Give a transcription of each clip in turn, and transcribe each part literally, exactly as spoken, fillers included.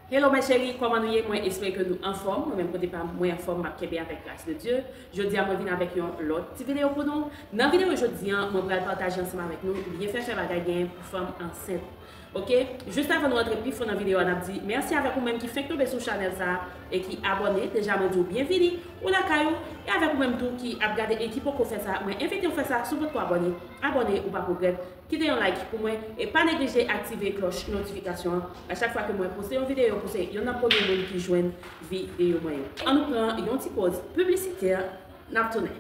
Hello mes chéris, kòman nou ye? Mwen espere ke nou anfòm. Mwen menm kote pa m, mwen anfòm, m ap kenbe avèk gras de Dye. Jodi a mwen vin avèk yon lòt ti videyo pou nou. Nan videyo jodi a, mwen pral pataje ansanm avèk nou byenfè fè bagay genyen pou fanm ansent. Ok, jis avan nou rantre pi fon nan videyo a, n ap di mèsi avèk ou menm ki fenk tonbe sou chanèl sa a e ki abòne. Deja mwen di w byenvini, ou lakay ou, e avèk ou menm tou ki ap gade e ki poko fè sa, mwen envite w fè sa. Si w potko abòne, abòne, ou p ap regrèt. Kite yon like pou mwen e pa neglije aktive klòch notifikasyon an. A chak fwa ke mwen poste yon videyo, pou se youn nan premye moun ki jwenn videyo mwen yo. Ann nou pran yon ti pòz piblisitè, n ap tounen.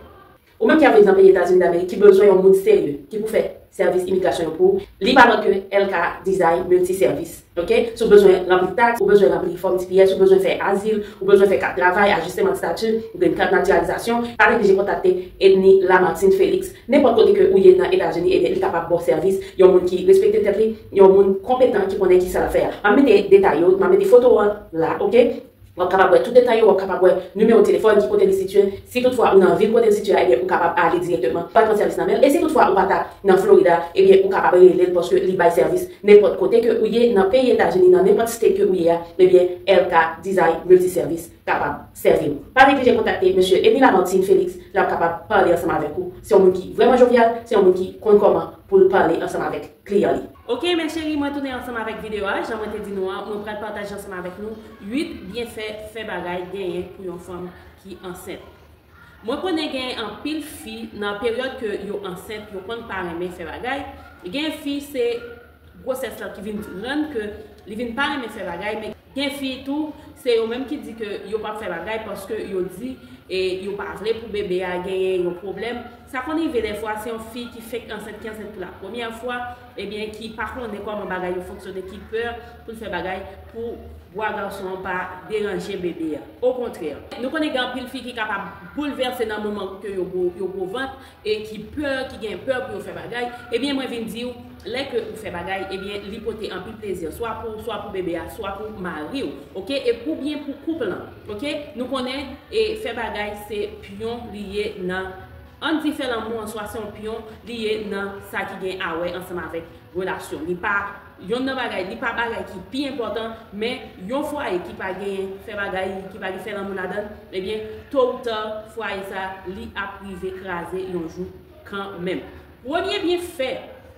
Ou menm ki ap viv nan peyi Etazini Damerik, ki bezwen yon moun serye, ki pou fè sèvis imigrasyon yo pou ou, li pa lòt ke L K Design Multiservice. Ok? Si w bezwen ranpli taks, ou bezwen ranpli fòm T P S, ou bezwen fè azil, ou bezwen fè kat travay, ajisteman stati, green card, natiralizasyon, pa neglije kontakte Edny Lamartine Felix. Nenpòt kote ke ou ye nan Etazini, ebyen, li kapab ba w sèvis. Yon moun ki respekte tèt li, yon moun konpetan ki konnen ki sa l ap fè a. M ap mete detay yo, m ap mete foto an la, ok? W ap kapab wè tout detay yo, w ap kapab wè nimewo telefòn, ki kote li sitiye. Si toutfwa ou nan vil kote li sitiye a, ebyen, ou kapab ale dirèkteman. Ou pa pran sèvis nan men l. E si toutfwa ou pa ta nan Florida, ebyen, ou kapab rele l paske li bay sèvis nenpòt kote ke ou ye nan peyi Etazini, nan nenpòt state ke ou ye a, ebyen, L K Design Multiservice kapab sèvi w. Pa neglije kontakte mesye Edny Lamartine Felix, l ap kapab pale ansanm avèk ou. Se yon moun ki vrèman jovyal, se yon moun ki konn kòman pou l pale ansanm avèk kliyan li. Ok mes chéris, mwen tounen ansanm avèk videyo a. Jan mwen te di nou an, mwen pral pataje ansanm avèk nou uit byenfè fè bagay genyen pou yon fanm ki ansent. Mwen konnen gen anpil fi nan peryòd ke yo ansent, yo konn pa renmen fè bagay. Gen fi se gwosès lan ki vin rann ke li vin pa renmen fè bagay, men gen fi tou, se yo menm ki di ke yo p ap fè bagay paske yo di e yo pa vle pou bebe a genyen yon pwoblèm. Sa konn rive dèfwa, se yon fi ki fenk ansent, ki ansent pou la premyè fwa, ebyen, ki pa konnen kòman bagay yo fonksyone, ki pè pou l fè bagay, pou bwa gason an pa deranje bebe a. Okontrè, nou konnen gen anpil fi ki kapab boulvèse nan moman ke yo gwo, yo gwo vant, e ki pè, ki gen pè pou yo fè bagay, ebyen, mwen vin di w, lè ke ou fè bagay, ebyen, li pote anpil plezi, swa pou ou, swa pou bebe a, swa pou mari w, ok? E pou byen pou koup lan, ok? Nou konnen, e fè bagay se pyon li ye nan, ann di fè lanmou an, swa se yon pyon li ye nan sa ki gen a wè ansanm avèk relasyon. Li pa, yonn nan bagay, li pa bagay ki pi enpòtan, men yon fwaye ki pa gen fè bagay, ki pa gen fè lanmou ladan l, ebyen, to ou ta, fwaye sa, li ap rive kraze yon jou kanmenm. Premye byenfè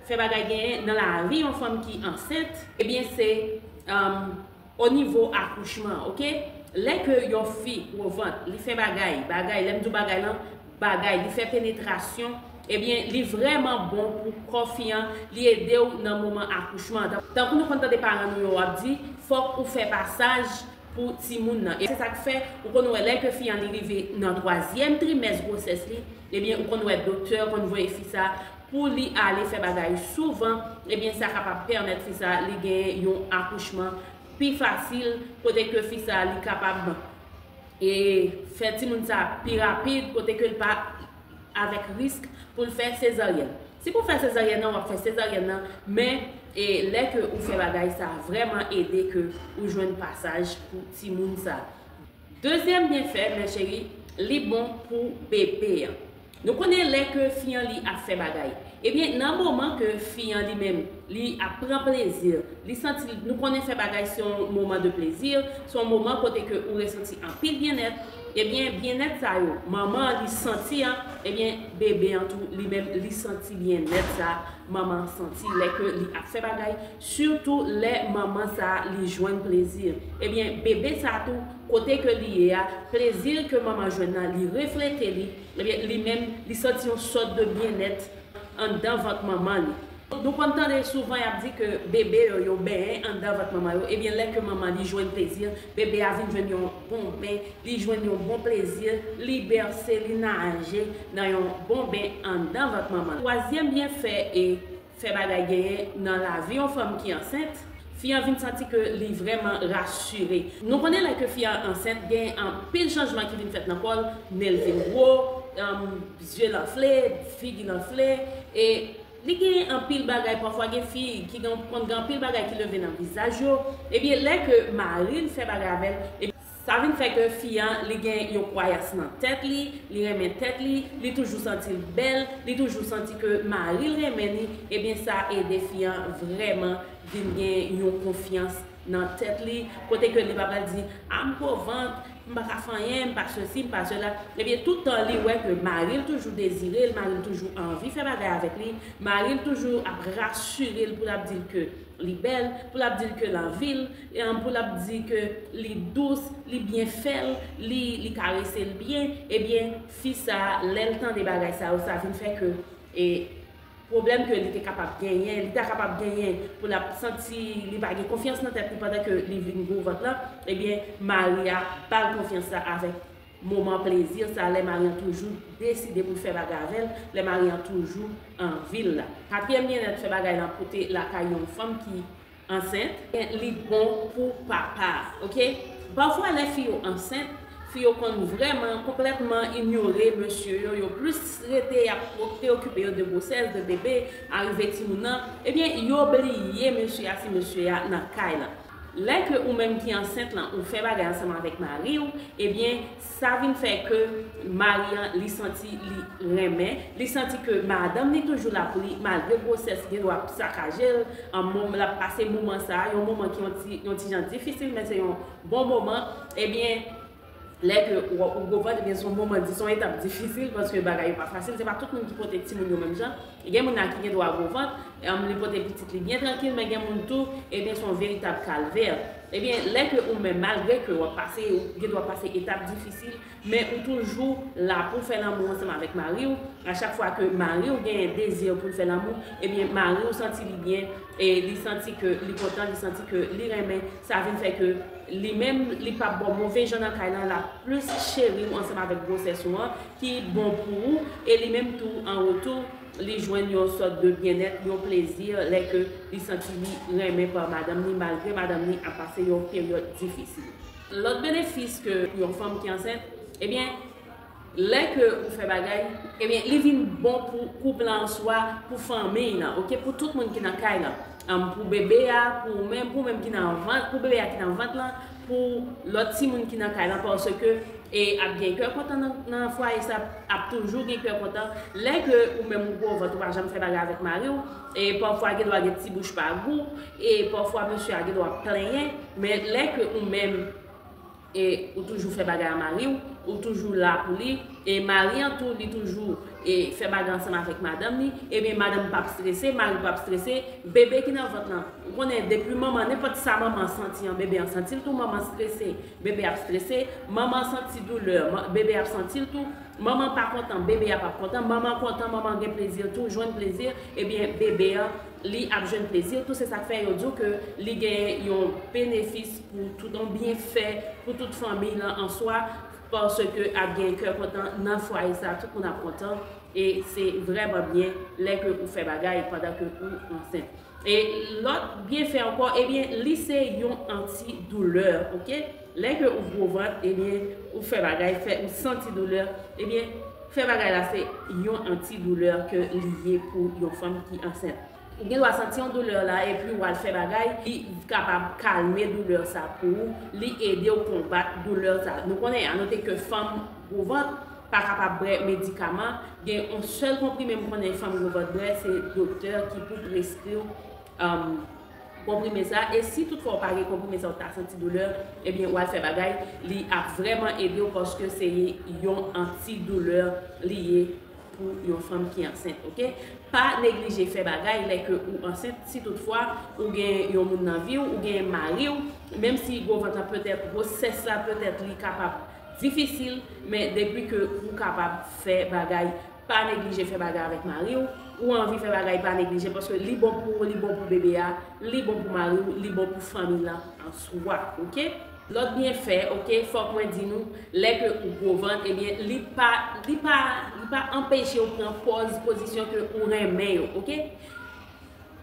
fè bagay genyen nan lavi yon fanm ki ansent, ebyen, se, um, o nivo akouchman, ok? Lè ke yon fi gwo vant, li fè bagay, bagay, lè m di w bagay lan, bagay, li fè penetrasyon, ebyen, li vrèman bon pou kò fi an, li ede w nan moman akouchman an. Tan-, tankou nou konn tande paran nou yo ap di, fòk ou fè pasaj pou timoun nan. E se sa k fè, ou konn wè lè ke fi an li rive nan twazyèm trimès gwosès li, ebyen, ou konn wè doktè konn voye fi sa pou li ale fè bagay souvan, ebyen, sa kapab pèmèt fi sa li gen yon akouchman pi fasil, kote ke fi sa li kapab, e, fè timoun sa pi rapid, kote ke l pa avèk risk pou l fè sezaryèn. Si pou fè sezaryèn nan, w ap fè sezaryèn nan, men, e, lè ke ou fè bagay sa vrèman ede ke ou jwenn pasaj pou timoun sa. Dezyèm byenfè, mes chéris, li bon pou bebe an. Nou konnen lè ke fi an li ap fè bagay. Ebyen, nan moman ke fi an li menm, li ap pran plezi, li santi, nou konnen fè bagay se yon moman de plezi, se yon moman kote ke ou resanti anpil byennèt. Ebyen, byennèt sa yo, manman an li santi an, ebyen, bebe an tou, li menm, li santi byennèt sa manman an santi lè ke li ap fè bagay, sitou lè manman sa li jwenn plezi. Ebyen, bebe sa tou, kote ke li ye a, plezi ke manman jwenn nan, li reflete li, ebyen, li menm, li santi yon sòt de byennèt anndan vant manman li. Nou konn tande souvan y ap di ke bebe yo, yo benyen anndan vant manman yo. Ebyen, lè ke manman li jwenn plezi, bebe a vin jwenn yon bon ben, li jwenn yon bon plezi, li bèse, li naje nan yon bon ben anndan vant manman l. Twazyèm byenfè e fè bagay genyen nan lavi yon fanm ki ansent, fi an vin santi ke li vrèman rasire. Nou konnen lè ke fi an ansent, gen anpil chanjman ki vin fèt nan kò l, nen l vin gwo, um, zye l anfle, figi l anfle, e li gen anpil bagay, pafwa gen fi ki gen, konn gen anpil bagay ki leve nan vizaj yo. Ebyen, lè ke mari l fè bagay avè l, ebyen, sa vin fè ke fi an, li gen yon kwayans nan tèt li, li renmen tèt li, li toujou santi l bèl, li toujou santi ke mari l renmen li, ebyen, sa ede fi an vrèman vin gen yon konfyans nan tèt li, kote ke li pa pral di, a m gwo vant, m pa ka fè anyen, m pa sesi, m pa sela. Ebyen, tout tan li wè ke mari l toujou dezire l, mari l toujou anvi fè bagay avèk li, mari l toujou ap rasire l pou l ap di l ke li bèl, pou l ap di l ke l anvi l, e, pou l ap di ke li dous, li byen fè l, li, li karese l byen, ebyen, fi sa, lè l tande bagay sa yo, sa vin fè ke, e, pwoblèm ke li te kapab genyen, li ta kapab genyen pou l ap santi li pa gen konfyans nan tèt li pandan ke li vin gwo vant lan, ebyen, mari a ba l konfyans sa avèk moman plezi sa, lè mari an toujou deside pou l fè bagay avè l, lè mari an toujou anvi l la. Katriyèm byennèt fè bagay lan pote lakay yon fanm ki ansent, li bon pou papa, oke? Pafwa, lè fi yo ansent, fi yo konn vrèman konplètman inyore mesye yo, yo plis rete y ap preokipe yo de gwosès, de bebe, arive timoun nan, ebyen, yo bliye mesye a si mesye a nan kay lan. Lè ke ou menm ki ansent lan, ou fè bagay ansanm avèk mari w, ebyen, sa vin fè ke mari an, li santi li renmen, li santi ke madanm li toujou la pou li, malgre gwosès gendwa ap sakaje l, an mom-, l ap pase moman sa a, yon moman ki yon ti, yon ti jan difisil, men se yon bon moman, ebyen, lè ke ou, ou gwo vant, ebyen, se yon moman, di, se yon etap difisil, paske bagay yo pa fasil, se pa tout moun ki pote timoun yo menm jan. Gen moun la ki gendwa gwo vant, em, li pote pitit li byen trankil, men gen moun tou, ebyen, se yon veritab kalvè. Ebyen, lè ke ou menm, malgre ke w ap pase, ou gendwa pase etap difisil, men ou toujou la pou fè lanmou ansanm avèk mari w. A chak fwa ke mari w genyen dezi pou l fè lanmou, ebyen, mari w santi li byen, e li santi ke li kontan, li santi ke li renmen, sa vin fè ke li menm, li p ap ba w move jan nan kay lan, l ap plis cheri w ansanm avèk gwosès ou an, ki bon pou ou, e li menm tou, an retou, li jwenn yon sòt de byennèt, yon plezi, lè ke li santi li renmen pa madanm li, malgre madanm li ap pase yon peryòd difisil. Lòt benefis ke yon fanm ki ansent, ebyen, lè ke ou fè bagay, ebyen, li vin bon pou koup lan an swa, pou fanmiy lan, oke, pou tout moun ki nan kay lan. Ann, pou bebe a, pou ou menm, pou ou menm ki nan vant, pou bebe a ki nan vant lan, pou lòt timoun ki nan kay lan, paske, e, ap gen kè kontan nan, nan fwaye sa, ap toujou gen kè kontan. Lè ke ou menm ou gwo vant, ou pa janm fè bagay avèk mari w, e pafwa gendwa gen ti bouch pa gou, e pafwa mesye a gendwa plenyen, men lè ke ou menm, e ou toujou fè bagay a mari w, ou toujou la pou li, e mari an tou, li toujou, e fè bagay ansanm avèk madanm li, ebyen, madanm p ap strese, mari p ap strese, bebe ki nan vant lan, ou konnen, depi manman, nenpòt sa manman santi an, bebe an santi l tou, manman strese, bebe ap strese, manman santi doulè, man-, bebe ap santi l tou, manman pa kontan, bebe a p ap kontan, manman kontan, manman gen plezi tou, jwenn plezi, ebyen, bebe an, li ap jwenn plezi tou, se sa k fè yo di w ke li gen yon benefis pou tout, yon byenfè pou tout fanmiy lan an swa, paske ap gen kè kontan nan fwaye sa, tout moun ap kontan, e se vrèman byen lè ke ou fè bagay pandan ke ou ansent. E lòt byenfè ankò, ebyen, li se yon antidoulè, oke? Lè ke ou gwo vant, ebyen, ou fè bagay, fè, ou santi doulè, ebyen, fè bagay la se yon antidoulè ke li ye pou yon fanm ki ansent. Ou gen dwa santi yon doulè la, epi w al fè bagay, li kapab kalme doulè sa pou ou, li ede w konbat doulè sa. Nou konnen, anote ke fanm gwo vant pa kapab bwè medikaman, gen yon sèl konprime m konnen fanm gwo vant bwè, se doktè ki pou preskri w, um, konprime sa, e si toutfwa w pa gen konprime sa, w ta santi doulè, ebyen, w al fè bagay, li ap vrèman ede w paske se yon antidoulè li ye pou yon fanm ki ansent, oke? Pa neglije fè bagay lè ke ou ansent, si toutfwa ou gen yon moun nan vi w, ou gen mari w, menm si gwo vant lan petèt, gwosès la petèt li kapab difisil, men depi ke ou kapab fè bagay, pa neglije fè bagay avèk mari w, ou anvi fè bagay, pa neglije, paske li bon pou ou, li bon pou bebe a, li bon pou mari w, li bon pou fanmi lan an swa, oke? Lòt byenfè, oke, fòk mwen di nou, lè ke ou gwo vant, ebyen, li pa, li pa, li pa anpeche w pran pòz, pozisyon ke ou renmen yo, oke?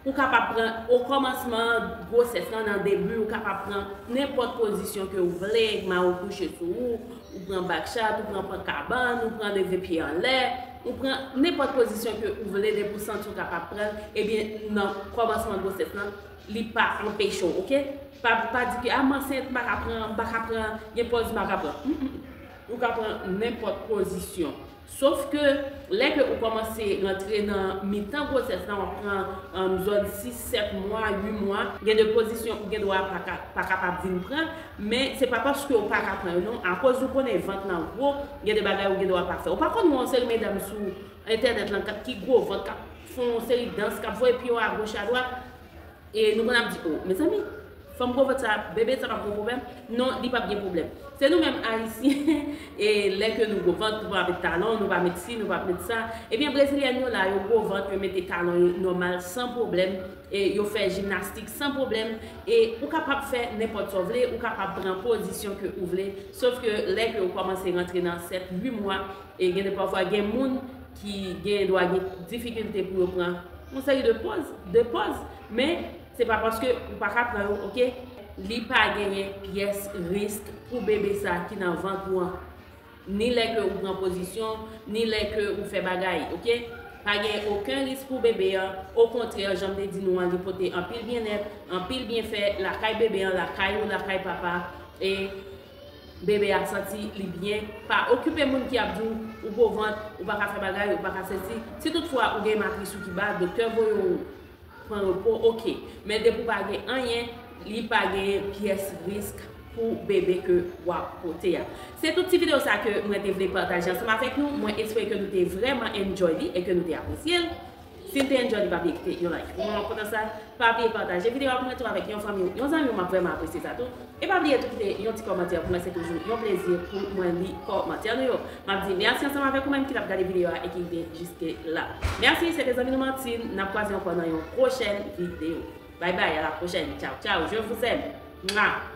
Ou kapab pran, o kòmansman gwosès lan, nan debi, ou kapab pran nenpòt pozisyon ke ou vle, mari w kouche sou ou, ou pran back shot, ou pran pran kabann, ou pran leve pye anlè, ou pran nenpòt pozisyon ke ou vle, depi w santi w kapab pran l, ebyen, nan kòmansman gwosès lan, li pa anpeche w, oke? Pa, pa di ke, a, m ansent, m pa ka pran, m pa ka pran, gen pòz m pa ka pran. Mm, mm. Ou ka pran nenpòt pozisyon. Sof ke lè ke ou kòmanse rantre nan mitan gwosès la, w ap pran um, zòn sis, sèt mwa, uit mwa, gen de pozisyon ou gen dwa pa ka- pa kapab vin pran, men se pa paske ou pa ka pran yo non, akoz ou konnen vant lan gwo, gen de bagay ou gen dwa pa fè. Ou pa konn wè yon seri medam sou entènèt lan k ap- ki gwo vant, k ap fè yon seri dans, k ap voye pye yo agoch adwat, e nou konn ap di, o, mezanmi, fanm gwo vant sa, bebe sa p ap gen pwoblèm? Non, li p ap gen pwoblèm. Se nou menm Ayisyen, e lè ke nou gwo vant, nou pa met talon, nou pa met si, nou pa met sa. Ebyen, Brezilyèn yo la, yo gwo vant, yo mete talon yo nòmal, san pwoblèm, e yo fè jimnastik san pwoblèm, e ou kapab fè nenpòt sa w vle, ou kapab pran pozisyon ke ou vle, sof ke lè ke ou kòmanse rantre nan sèt, uit mwa, e gen de pafwa gen moun ki gen dwa gen difikilte pou yo pran yon seri de pòz, de pòz, men se pa paske ou pa ka pran yo, oke? Li pa genyen pyès risk pou bebe sa ki nan vant ou an. Ni lè ke ou pran pozisyon, ni lè ke ou fè bagay, oke? Pa gen okenn risk pou bebe an. Okontrè, jan m te di nou an, li pote anpil byennèt, anpil byenfè lakay bebe an, lakay ou, lakay papa. E bebe a santi li byen. Pa okipe moun ki ap di w ou gwo vant, ou pa ka fè bagay, ou pa ka sesi. Si toutfwa ou gen matris ou ki ba, doktè voye w pran repo, oke. Men depi w pa gen anyen, li pa gen pyès risk pou bebe ke w ap pote a. Se tout ti videyo sa ke mwen te vle pataje ansanm avèk nou. Mwen espere ke nou te vrèman enjoy li e ke nou te apresye l. Si n te enjoy li, pa bliye kite yon like. Pou mwen, mwen kontan sa. Pa bliye pataje videyo a pou mwen tou avèk yon fanmi w, yon zanmi w, m ap vrèman apresye sa tou. E pa bliye tou kite yon ti kòmantè pou mwen, se toujou yon plezi pou mwen li kòmantè nou yo. M ap di mèsi ansanm avèk ou menm ki t ap gade videyo a e ki rive jiske la. Mèsi, se te zanmi nou Martine. N ap kwaze ankò nan yon pwochèn videyo. Bye bye, à la prochaine. Ciao, ciao. Je vous aime. Mwa.